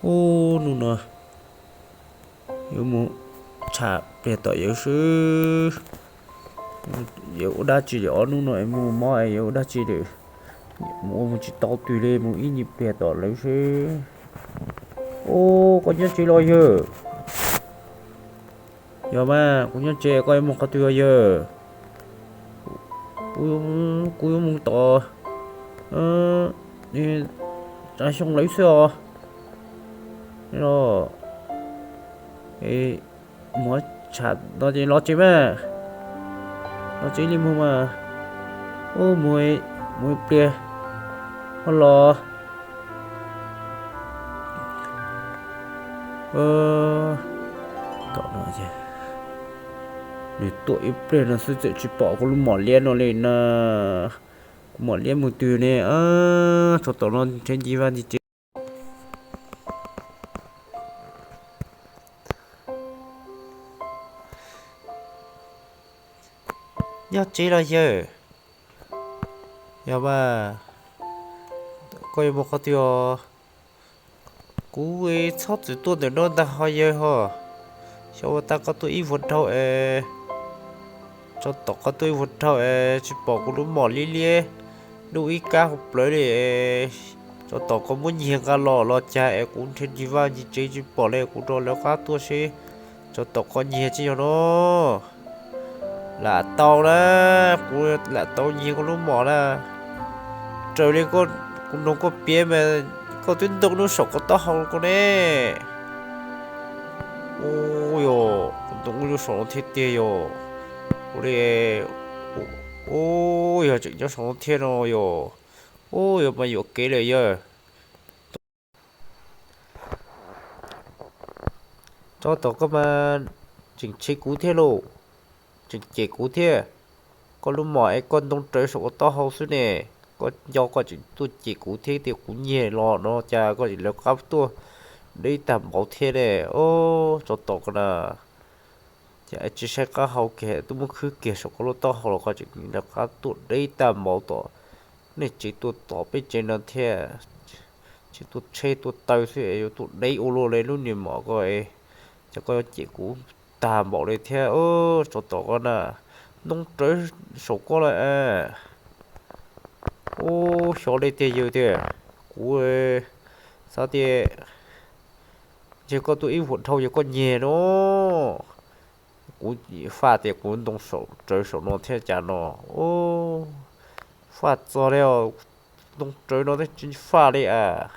Ub, hnub no yuav mus tsham pliag tom yawg xwb. Yawg ua dab tsi lawm ob hnub no es mus mob es yawg ua dab tsi lawm. Mus ua mus tsis tau twg li, mus ib nyuag pliag tom lawv xwb. Ub, koj nyob tsev los yawg? Yog mas, kuv nyob tsev, koj yuav mus qhov twg os yawg? Kuv yuav mus tom Tsav Xyoo lawv xwb os. Los, mus tsham no ces los tsev mas. Los tsev li mus mas. Ub, mus, mus ib pliag ho los. Tom no, nws tuaj ib pliag no xwb txawm tsis pom kuv lub mom liab no li na. Kuv mom liab mus twg ne? Tsov tom no nrhiav ncig vaj ncig tsev. Nyob tsev los yawg? Yog mas, koj yuav mus qhov twg os? Kuv txhob txwm tuaj ntawm no ntag ho yawg ho. Xyov ua tag koj tuaj ib vuag dhau es, tsov tom koj tuaj ib vuag dhau es tsis pom kuv lub mom liab liab dub ib kab hauv plawv li es, tsov tom koj muab nyiag nqa los los cas es kuv nrhiav ncig vaj ncig tsev tsis pom li, kuv rov lawv qab tuaj seb tsov tom koj nyiag tsis yog no. Lam tau na, kuv lam tau nyiag koj lub mom na. Raws li kuv noog koj piav mas koj twb ntoo lub saum koj taub hau ko ne. Ub yog, kuv ntoo lub saum no thiab tiag yog. Ua li, ub, yog tseem nyob saum no thiab no yog. Ub, yog mas yuam kev lawm yawg. Tsov tom koj mas tseem tshev kuv thiab lauj, tseem cem kuv thiab. Koj lub mom es koj ntoo rawv saum koj taub hau xwb ne, koj nco koj tseem tuaj cem kuv thiab tias kuv nyiag los no cas koj tseem lawv qab tuaj deb tag npaum thiab ne. Ub, tsov tom koj na, cas tsis saib qab hau kiag twb muab khwb kiag saum koj lub taub hau los koj tseem lawv qab tuaj deb tag npaum tom nej tsev tuaj tom peb tsev no thiab. Tsis tuaj tsheb tuaj taw xwb es yuav tuaj deb ua luaj li lub niag mom ko es, cas koj yuav cem kuv tag npaum li thiab. Tsov tom koj na, ntoo rawv saum koj lawm. Ub, xyov li tiag yawg tiag, kuv xav tias yog koj tuaj ib vuag dhau yog koj nyiag no. Kuv faj tias kuv ntoo rawv saum no thiab cas no. Ub, faj txog li os, ntoo rawv no thiab tsis faj li as.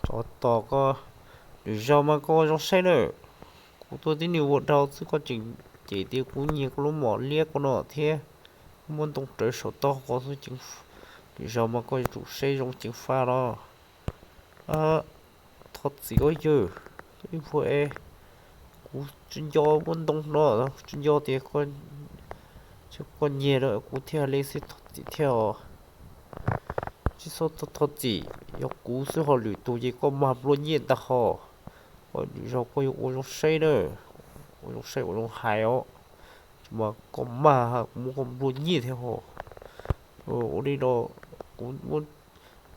Tsov tom koj, lwm zaug mas koj zoo saib na. Kuv tuaj tib nyuag vuag dhau xwb koj tseem cem tias kuv nyiag koj lub mom liab ko no thiab, muab ntoo rawv saum taub hau xwb. Lwm zaug mas koj yuav tsum saib zoo ceev faj no. Thov txim os yawg, ib vuag es kuv tsis nco muab ntoo no, tsis nco tias koj nyiag no kuv thiaj li xwb, thov txim thiab os. Tsis txhob thov txim, yog kuv xwb ho lwm tus ces koj mag nplua nyiaj ntag ho. Lwm zaug koj yuav ua zoo saib na, ua zoo saib ua zoo hais os, tsis mas koj mag kuv muab koj nplua nyiaj thiab ho. Ua li no, kuv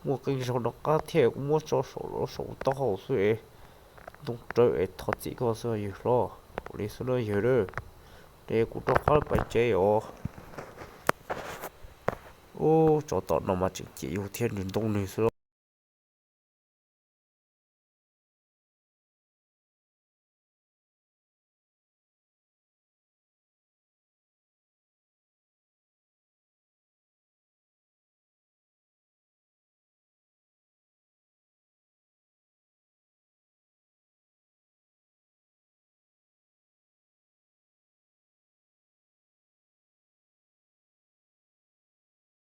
muaj qee zaug no qab thiab kuv muab tso saum, saum taub hau xwb es, ntoo rawv es thov txim koj xwb yawg hlob. Ua li xwb no yawg, es kuv rov qab pais tsev os. Ub, tsov tom no mas tseem cem yus thiab nws ntoo nws xwb.